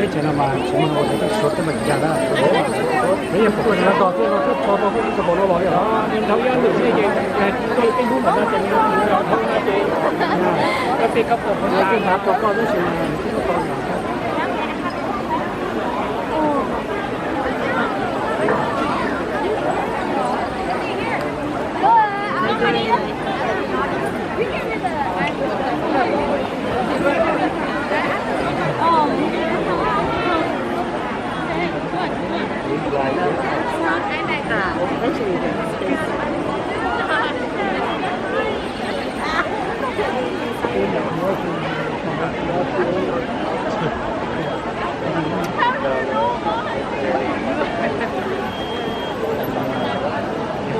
Teb chaws no mas tsis muaj ua tej suav tej mas cas na. Peb yog pom koj no tos tej no twb tso tau peb tug pom no los yog. Nws nrau ib ntwm xwb ces koj tej hnub ntawm no ces nws nrau dhau no ces koj tej koj pom, koj tej nrau tau koj tab sis mas nws twb tau.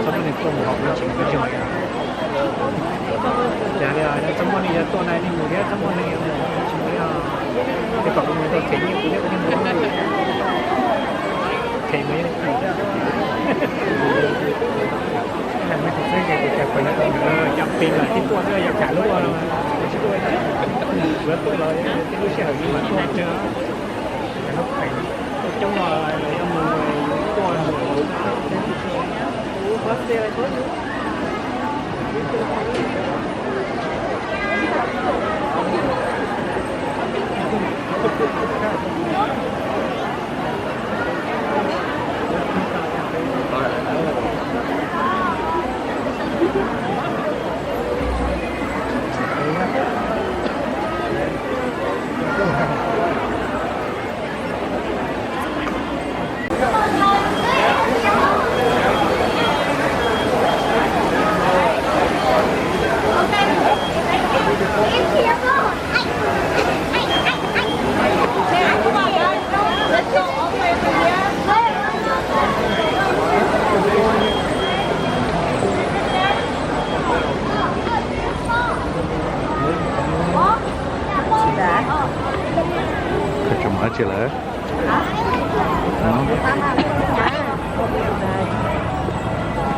Txhob muaj neeg tuaj mus hauv peb tsev peb tseem, cas li txhob muaj neeg yuav tuaj na, nej mus thiab txhob muaj neeg yuav mus tsis mus li. Tej kom kuv mus tau them nyiaj kuv thiab kuv thiaj mus. Them mus ces kuv xwb ces kuv cas pes no tau, cas pes lawm tib tuaj twb yog tsam lub ua los tsis tuaj, yuav tuaj los tej lub sij hawm li mam tuaj tsawg. Coob no yuav mus tuaj. Tsis mus dab tsi lawm.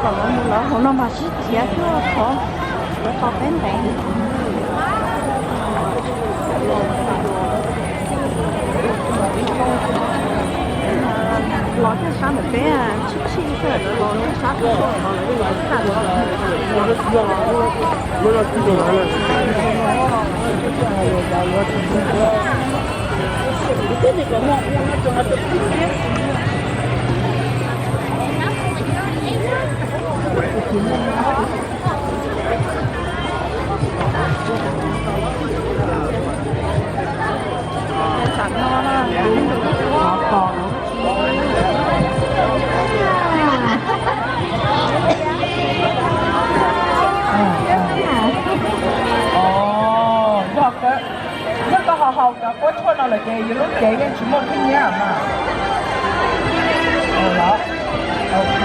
Kom lawv mus lawv hauv no mas sib khiav tuaj qhov lawv tau peb ntev. Los coj sab ntawm peb, sib sib sab lawv los coj sab tuaj, lawv los txaj. Yog kawg, yog koj ho haus cov kuab tshuaj no lawm ces yus lub cev yeej tsis muaj phij nyiab mas. Los, ok.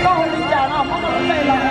Koj hu li cas no muab koj lub npe los.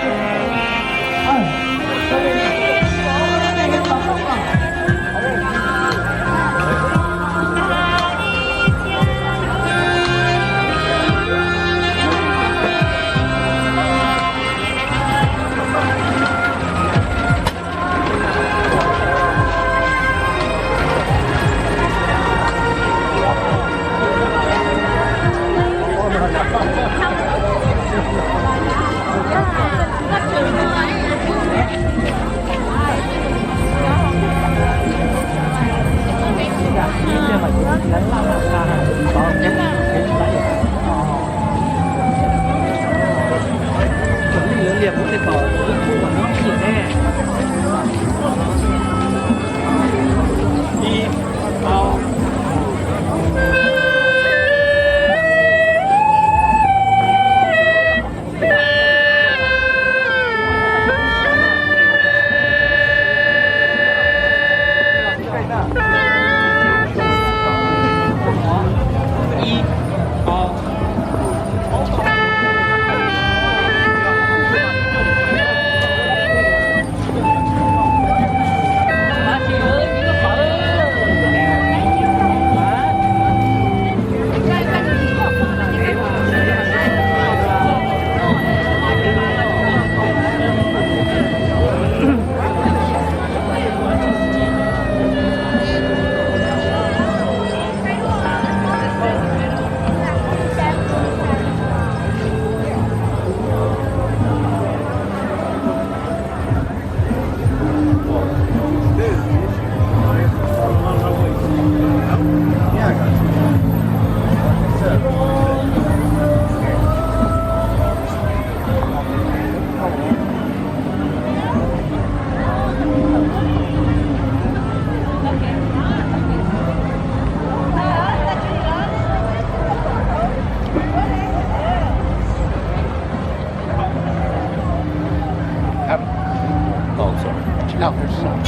Help yourself.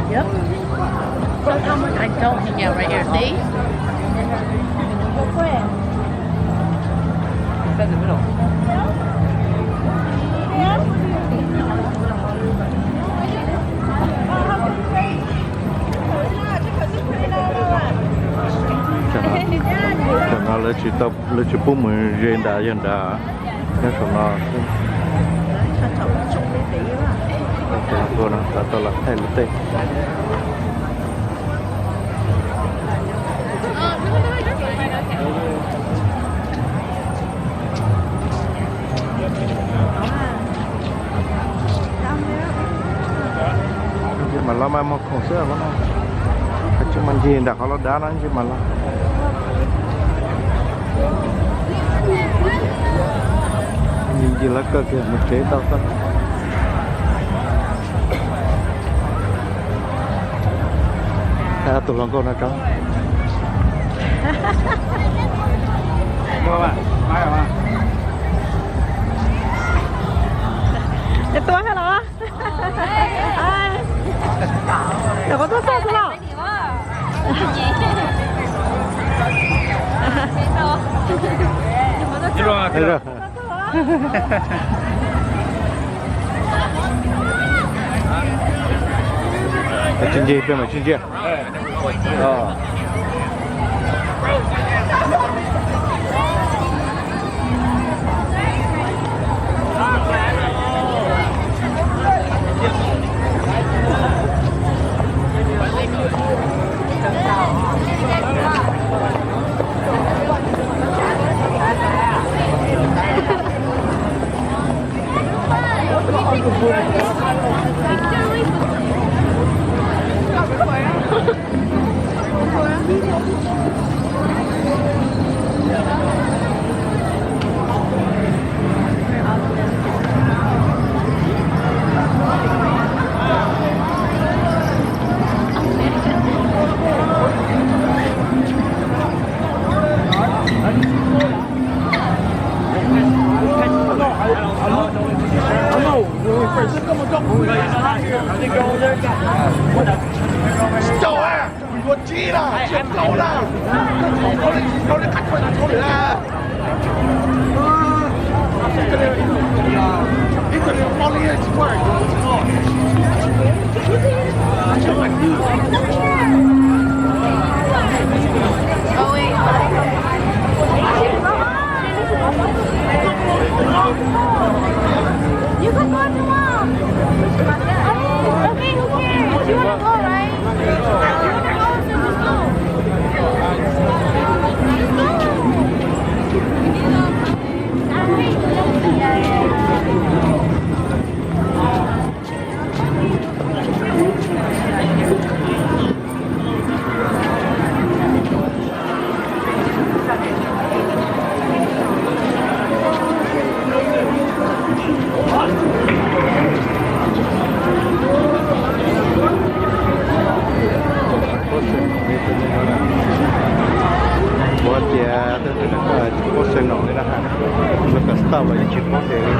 Yep. Sometimes I don't hang out right here. See? Tam no lawv tsis pub mus ze nrad, yog nrad nyob saum no. Tua no lawv tau los thaij lub tej. Ntsej mas los mas muag khoom xwb no. Tsis muaj ncig nram qhov los dab no ntsej mas los. Ncig ncig lawv kawg kiag mus tsev tau xwb. Tus hluas nkauj no tso. Tua los? Lawv ko tuaj txog xwb los? Tsis ncig, peb mam tsis ncig. You can go if you want. I mean, okay, who cares? You wanna go, right? You wanna go, so just go. Just go. Ua tias tej ntawd tsis paub snow li na, lawv kom stop los yeej tsis paub tias li.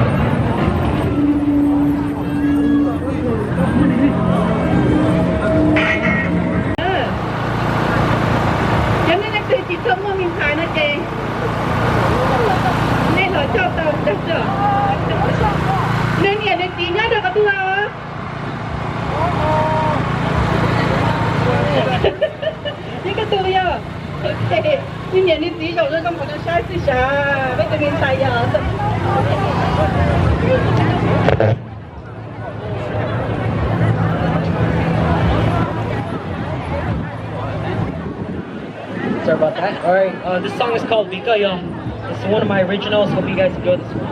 Yog nej leej twg tsis tshua muaj me ntxhais no ces nej los coj tau. Nws niam nws txiv nyob rau qhov twg os? Nyob koj tus yog. Nws niam nws txiv zaum zoo zoo qhov no saib xwb sav, peb tus me ntxhais yog. Sorry about that. All right, uh, this song is called Vika Yom. It's one of my originals. Hope you guys enjoy this one.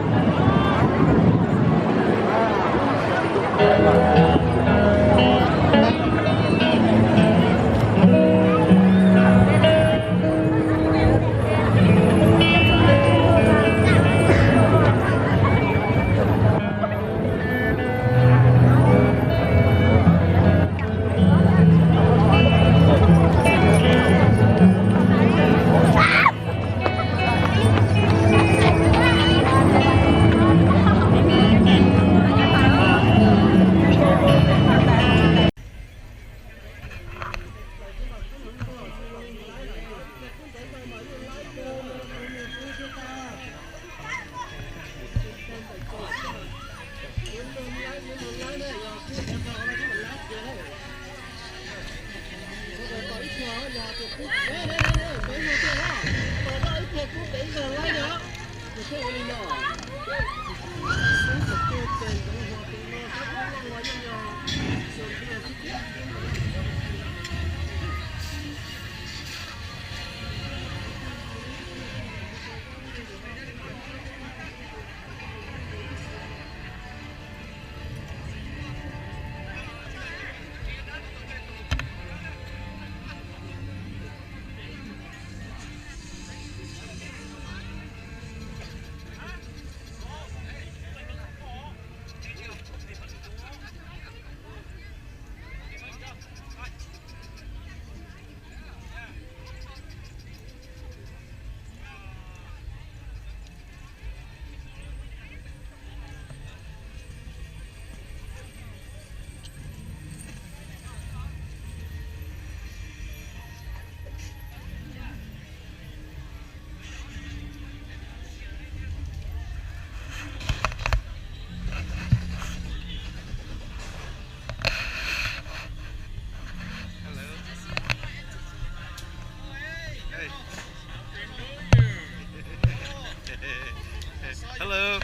Hello.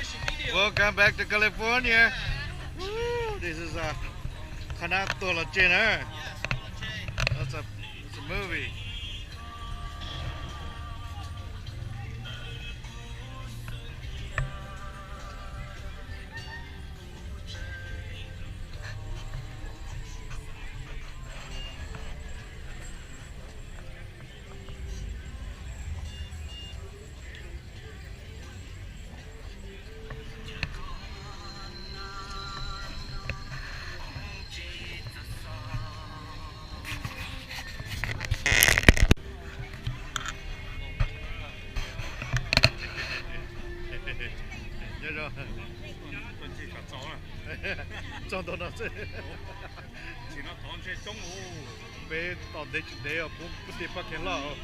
Welcome back to California. Woo, this is a, qhov no tuag los tseg na. That's a, that's a movie. Nyob zoo. Txog ntawm no xwb. Peb tos ntev tsis ntev os, pub pub ti paj kheev loj.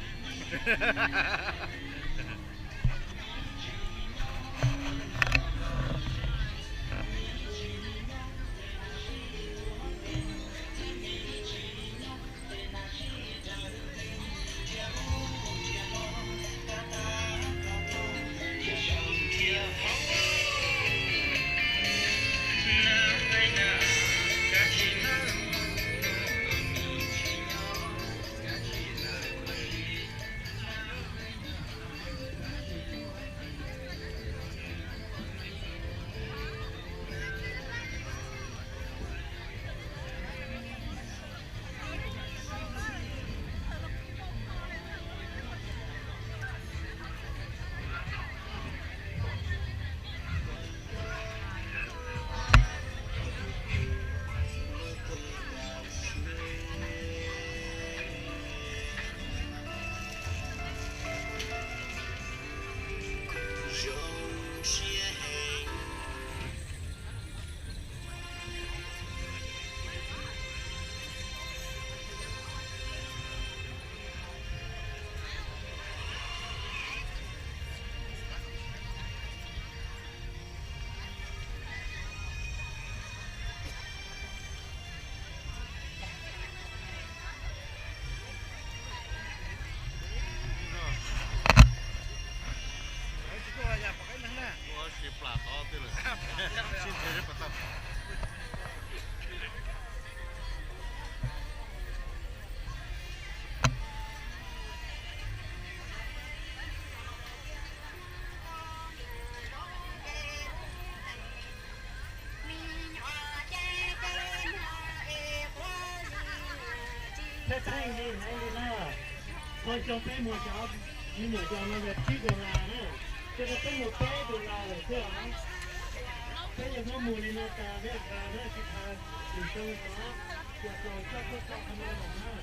Peb pheej li hais li na, qhov xyoo peb muag cov me nyuam yaus no yog tsib dollar na, ces peb muag peb dollar lawm thiab os. Peb yog muab muag li no tas peb tas na, tsis tas lwm xyoo tod, cia tau txoj koj txoj qhov no los na.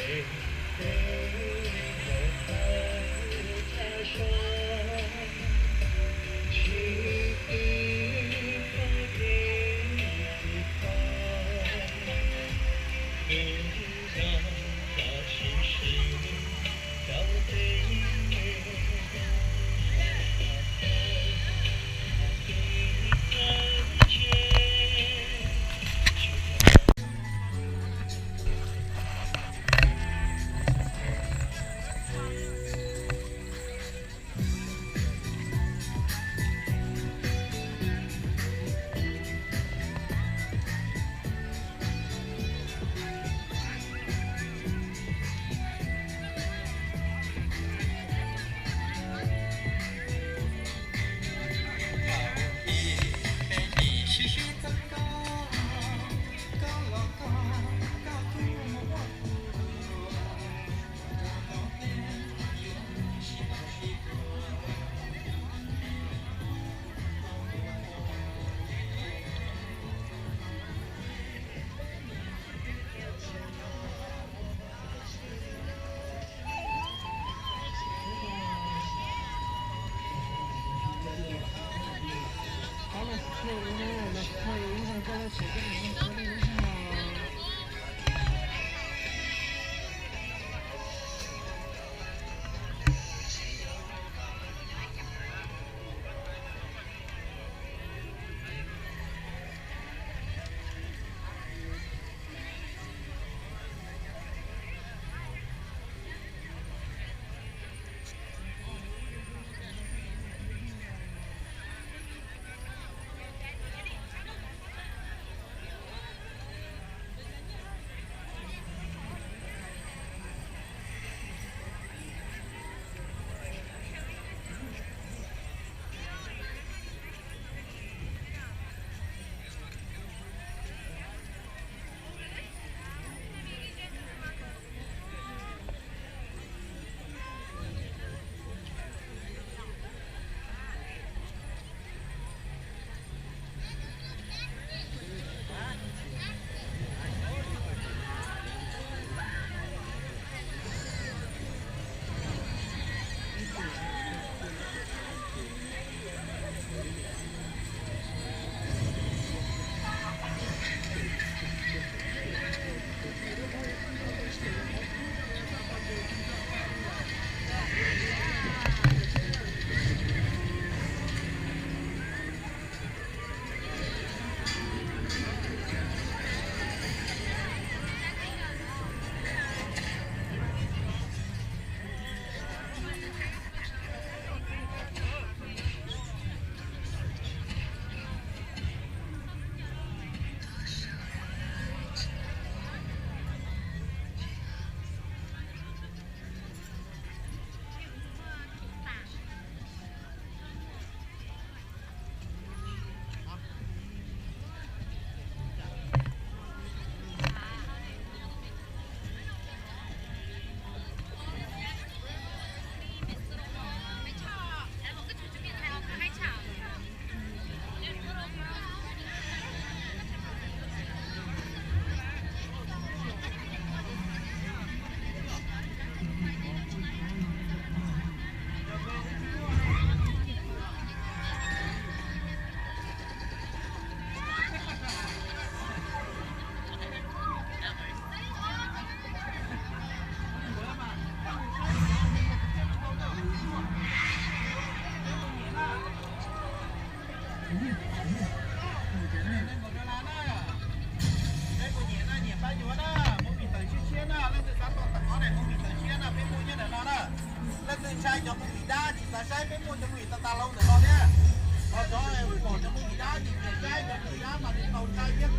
Peb kuv nyiam na, nyiam pab yuav na, moo mis tawm tshiab tshiab na, leej twg xav tau tawm qhov daim moo mis tawm tshiab na, peb muaj nyob ntawm no na. Leej twg ntshai cov moo mis dab tsis xav saib, peb muaj cov moo mis tag tag lauj ntawm no thiab. Ho cov pom cov moo mis dab tsis nyiam saib, cov moo mis dab mas nws tau ntshai thiab.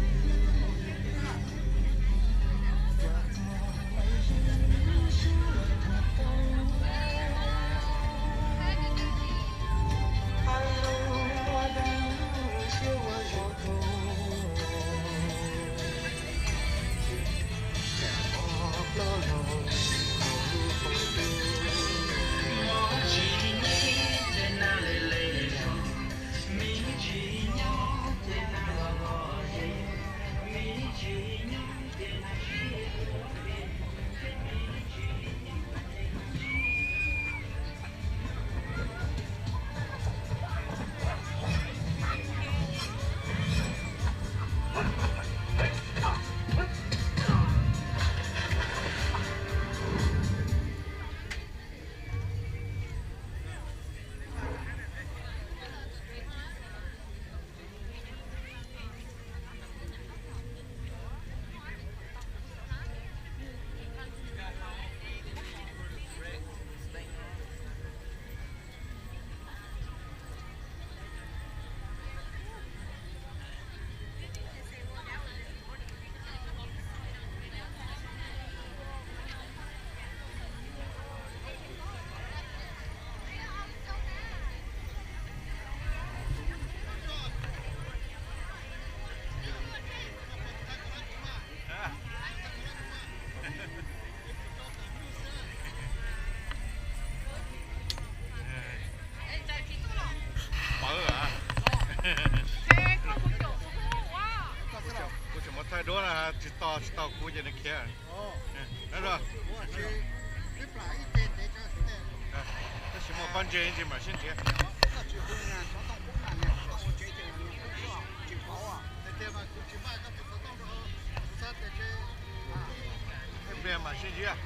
Tsis tau, tsis tau kuv ces nws khiav. Tab sis muaj pob ntseg ntsis mam sib nrhiav. Mam sib nrhiav.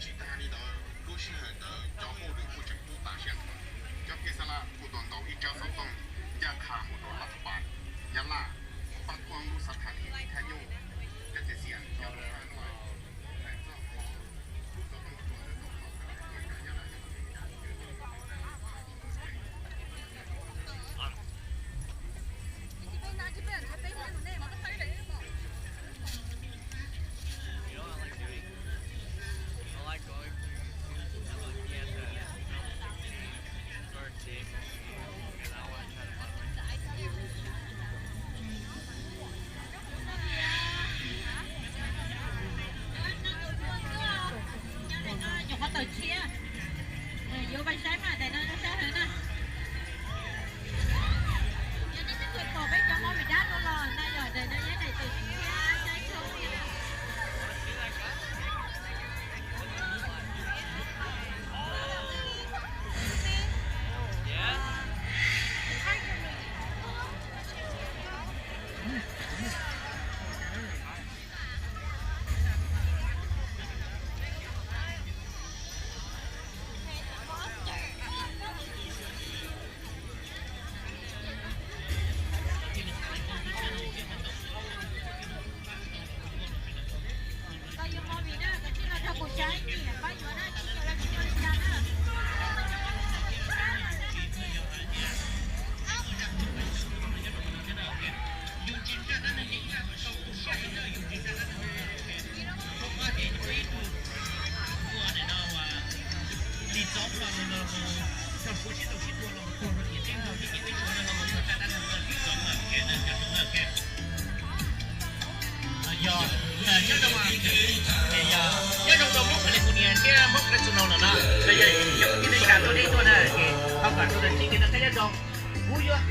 Tsis tas li ntawd, lub sij hawm ntawd cov hauj lwm kuj tseem pub tas siab heev. Cov Phij Xab Laj kuj tau ntaus ib tsab xov tooj ncaj qha mus rau Laj Pas, Nyab Laj, pab tuaj lub xab tha nis Thaj Nyuj, cov txiv xiam nyob rau Thaj Nyuj. Nyuam qhuav tawm tshiab, yuav pais saib mas daim no saib heev na. Yog nej twb pom peb cov hmo vim dab no los na, yog daim no yog daim tawm tshiab saib tshoob. Yog nyob zoo, nyob zoo rau Hmoob California thiab Hmoob Fresno no na, yog cov kwv tij neej tsa tuaj deb tuaj na, ces thov kom sawv daws txib kev noj qab nyob zoo. Kuv yuav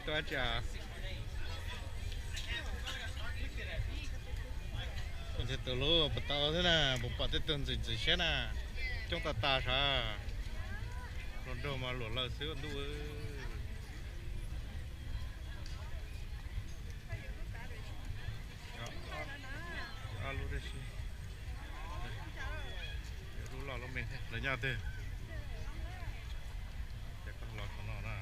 Tuaj tsi? Kuv ntxiv tus lub puas tau thiab na, puas pom tej tug ntxim ntxim siab na. Coob tas tas sav. Hluas nraug mas luam lawm xwb ua ntuj. Ob lub tib si. Lub loj lub me thiab, lawv nyob twg? Ces koj los qhov no na.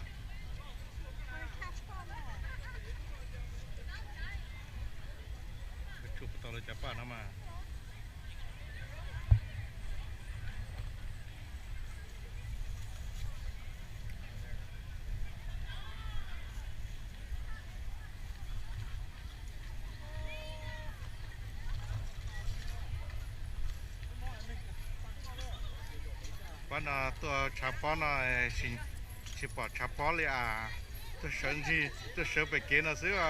Koj tshuaj puas tau lawv cov paj no mas. Pab no tuaj tshav pob no, tsis pom tshav pob li as. Tuaj sawv ntsig, tuaj sawv pem kev no xwb.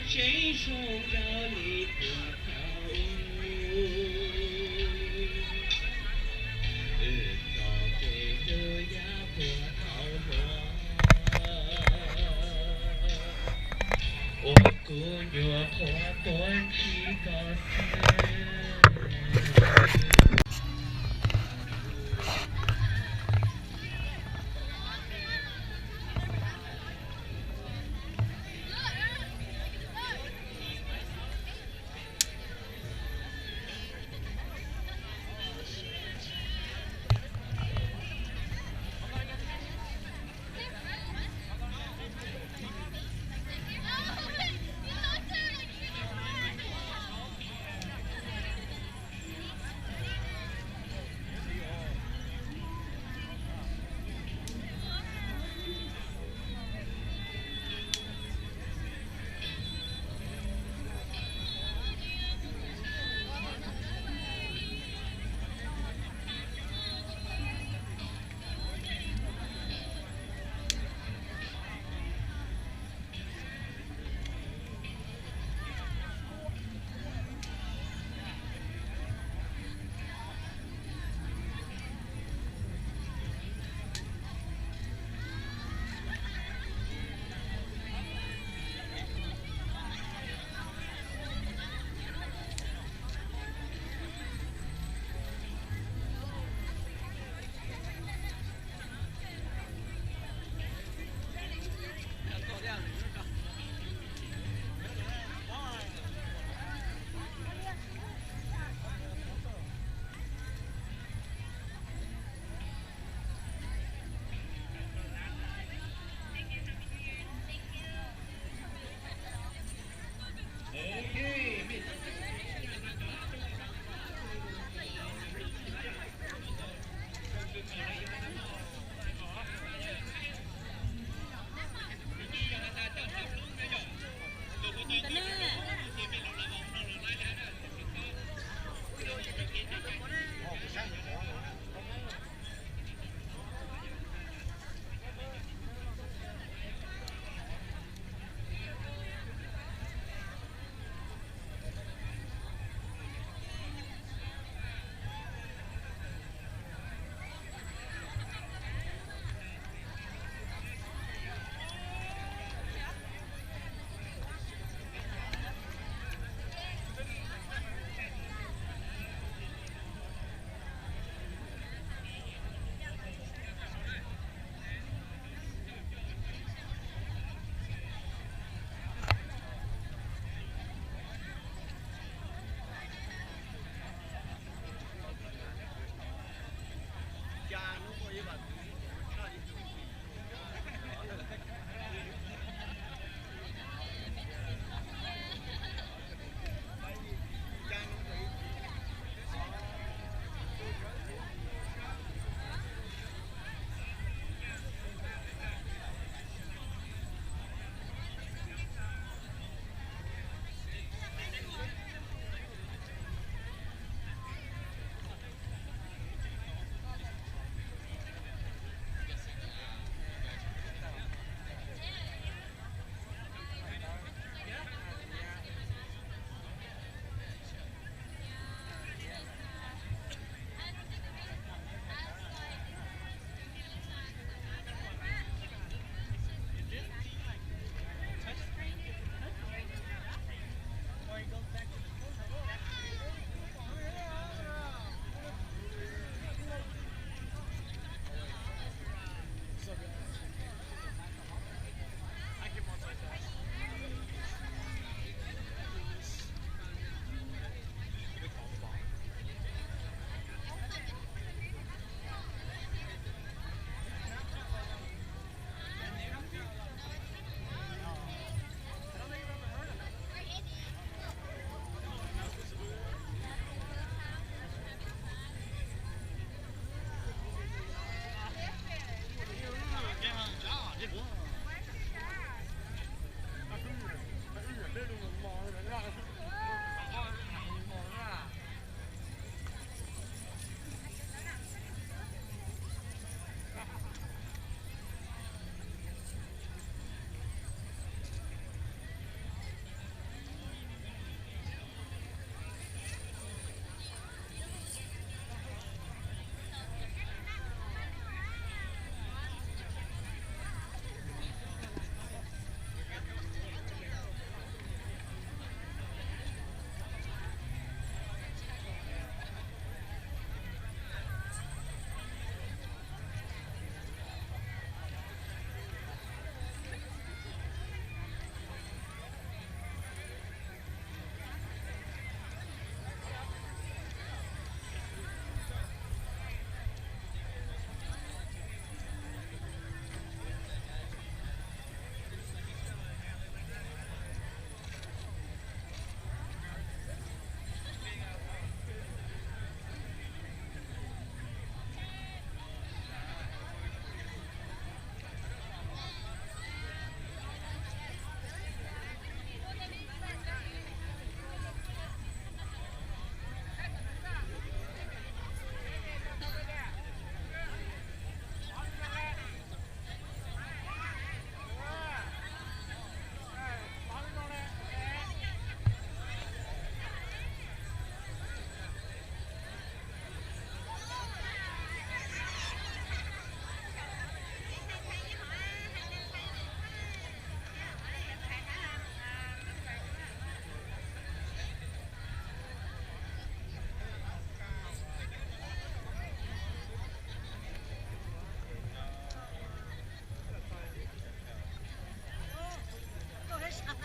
Tseeb zoo nkaus li puag thaum ub, wb txoj kev hlub yav puag thaum hluas, uas kuv nyuam qhuav tuav ntsib koj xwb.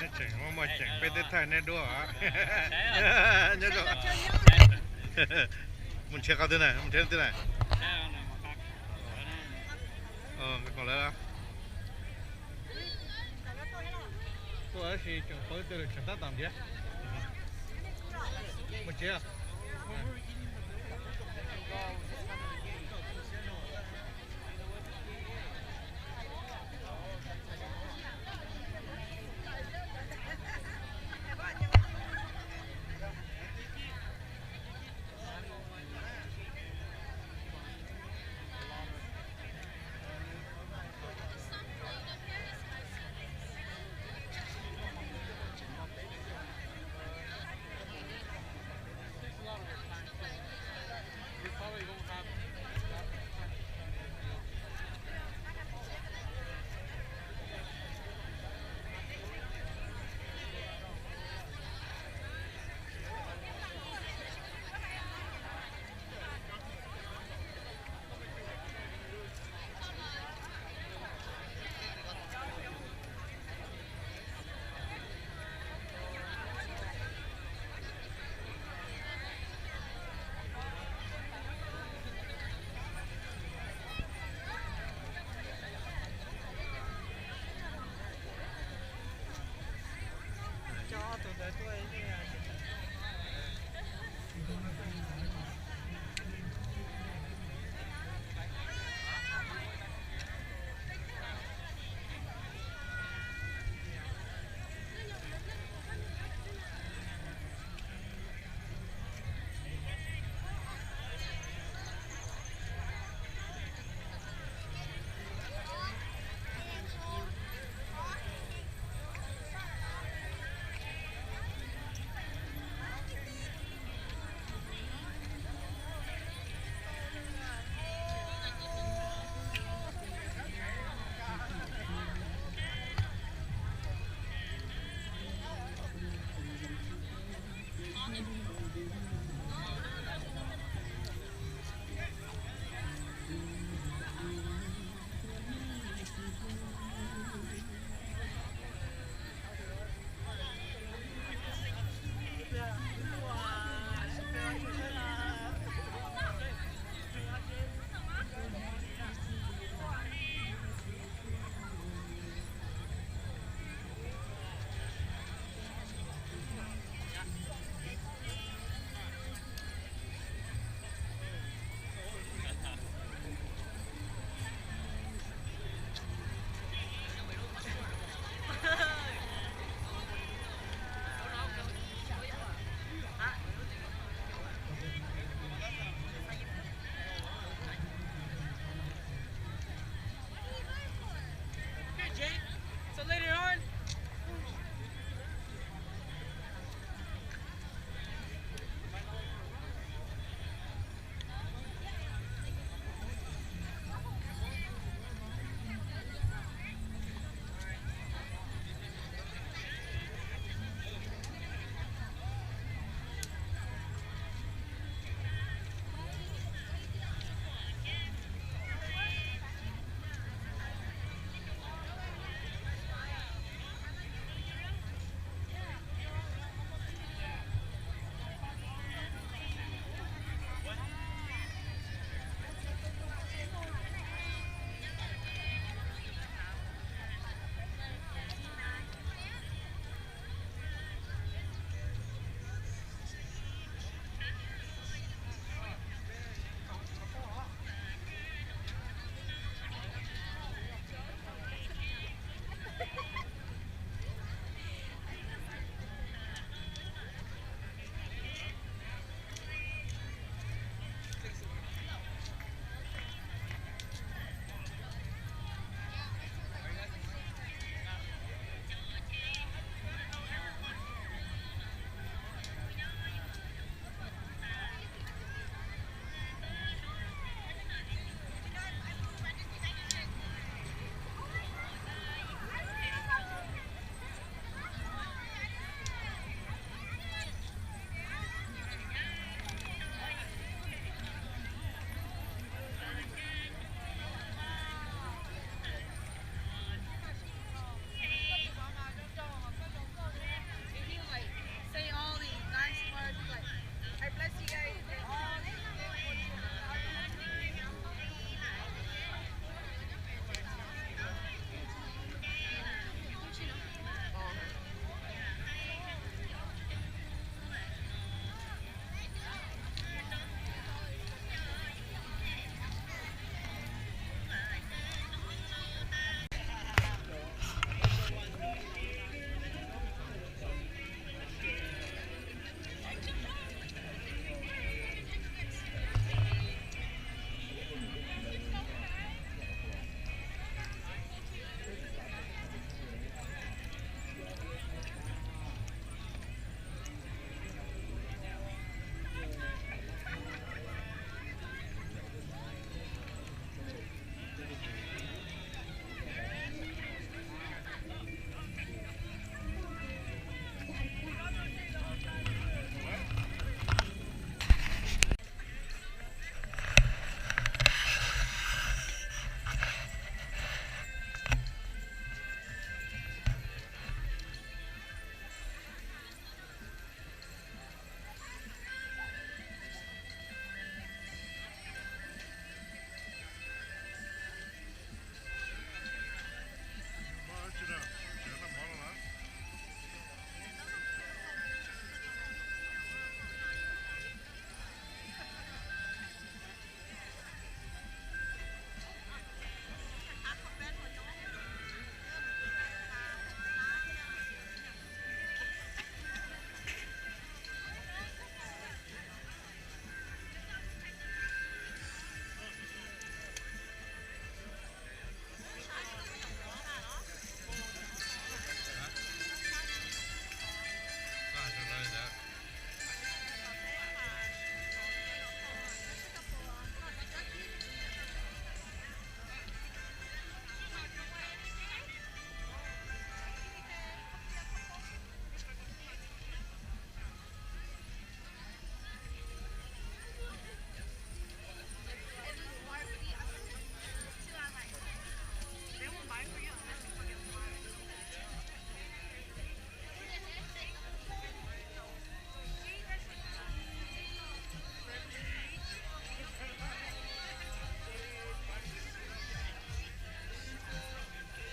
Tseem muaj muaj ceem peb twb thaij neb duab. Nyob zoo. Mus nrhiav qhov twg na, mus nrhiav leej twg na? Nqa koom lawv. Tuaj tab sis tseem paub tej lus tseem tab tom nrhiav. Mus tsev. Coj ob tug ntawd tuaj.